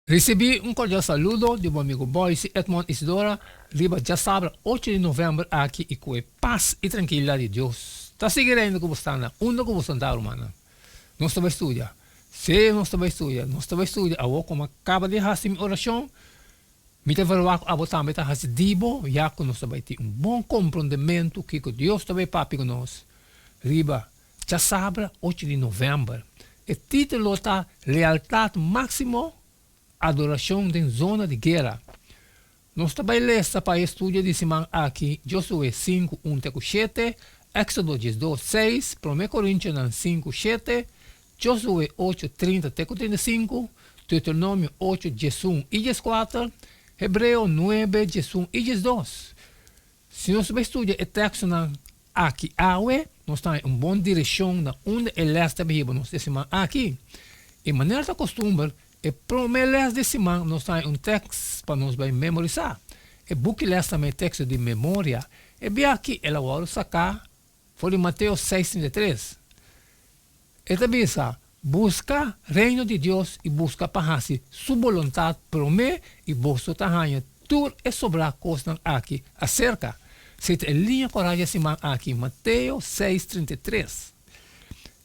Risibí un kordial saludo di bo amigu Boyce Edmond Isidora riba djasabra ocho di novèmber aki i ku e pas i trankilidat di Dios ta sigui reina ku bo sta na unda ku bo santá rumannan. Nos ta bai studia. Sí, nos ta bai studia. Nos ta bai studia awor komo a kaba di hasi mi orashon, mi ta verwagt ku abo tambe ta hasi di bo ya ku nos ta bai tin un bon komprondementu kiko Dios ta bai papia ku nos riba Djasabra ocho di novèmber. E título ta Lealtat Máksimo, Adorashon den Zona di Guera. Nos ta bai lesa pa e studio di siman aki Josué sinku un te ku shete, Éksodo diesdos seis, Promé Korintionan sinku shete, Josué ocho 30 te ku 35, Deuteronomio ocho diesun i dieskuater, Hebreo nuebe diesun i 12. Si nos bai studia e tekstonan aki awe, nos ta haña un bon direkshon na unda e lès ta biba nos e siman aki. I manera ta kostumber, e promé lès di siman nos ta haña un tèks pa nos bai memorisá. E buki lès ta mei teksto di memoria. E bia aki el a wòrdu saká for di Mateo seis 33. E ta bisa, Buska Reino di Dios i buska pa hasi Su boluntat promé i boso ta haña tur e sobrá kosnan aki aserka. Seta e liña kòrá dje siman aki, Mateo seis, 33.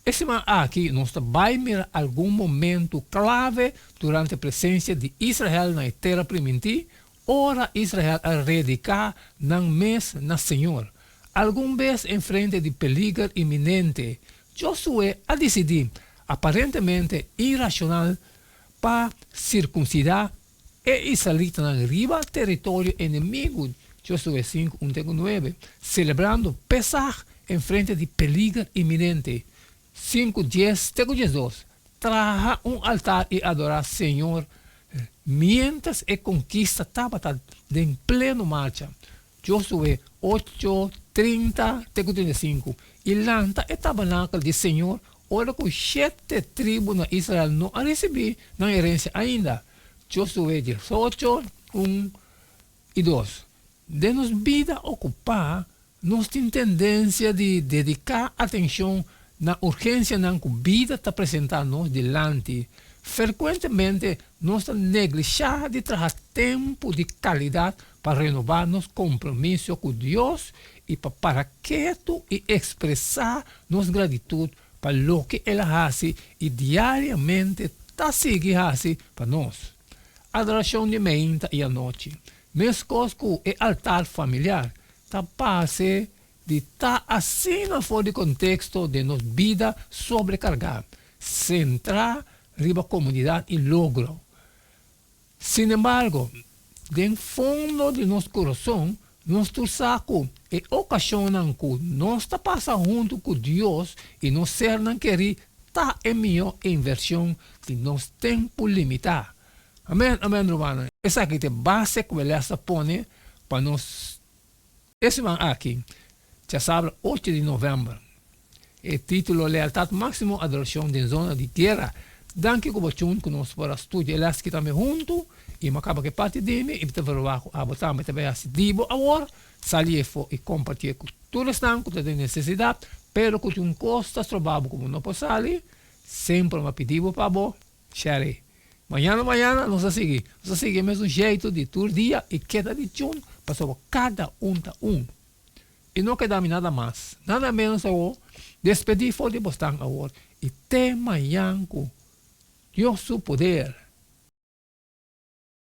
E siman aki nos ta bai mira algun momentu klave durante presensia di Israel na e Tera Primintí, ora Israel a rediká nan mes na Señor. Algun bes en frente di peliger inminente, Josué a disidí, aparentemente irashonal, pa sirkunsidá e israelitanan riba teritorio enemigu, Josué sinku, un te ku nuebe, selebrando Pesaj en frente di peliger inminente, sinku, dies te ku 12, traha un altar i adorá Señor miéntras e konkista tabata den pleno marcha, Josué ocho, 30 te ku 35, I lanta e tabernakel di Señor ora ku shete tribu na Israel no a risibí nan herensia ainda, Josué 18, un i dos. Den nos bida okupá, nos tin tendensia di dediká atenshon na urgensianan ku bida ta presentá nos dilanti. Frekuentemente nos ta neglishá di traha tempu di kalidat pa renobá nos kompromiso ku Dios i pa para ketu i ekspresá nos gratitut pa loke el a hasi i diariamente ta sigui hasi pa nos. Adorashon di meinta i anochi, meskos ku e altar familiar, ta parse di ta asina for di konteksto den nos bida sobrekargá, sentrá riba komunidat i logro. Sinembargo, den fondo di nos kurason, nos tur sa ku e okashonnan ku nos ta pasa huntu ku Dios i nos sernan kerí ta e mihó invershon di nos tempu limitá. Amèn, amèn, rumannan. Esaki ta e base ku e lès ta pone pa nos e siman aki, djasabra ocho di novèmber. E título Lealtad Máximo, Adorashon den Zona di Guera. Danki ku bo tjun ku nos por a studia e lès ki tambe huntu i mi a kaba ku e parti di mi i mi ta verwagt ku abo tambe ta bai hasi di bo awor. Sali efo i kompartié ku tur esnan ku ta den nesesidat, pero ku tin un kos ta stroba bo ku bo no por sali, semper mi a pidi bo pa bo share. Mañana mañana nos ta sigui, nos ta sigui e mesun jeitu di tur dia i keda di tjun pasobra kada un ta un. I no keda mi nada mas, nada menos awor, despedí for di bosnan awor i te mañan ku Dios su poder.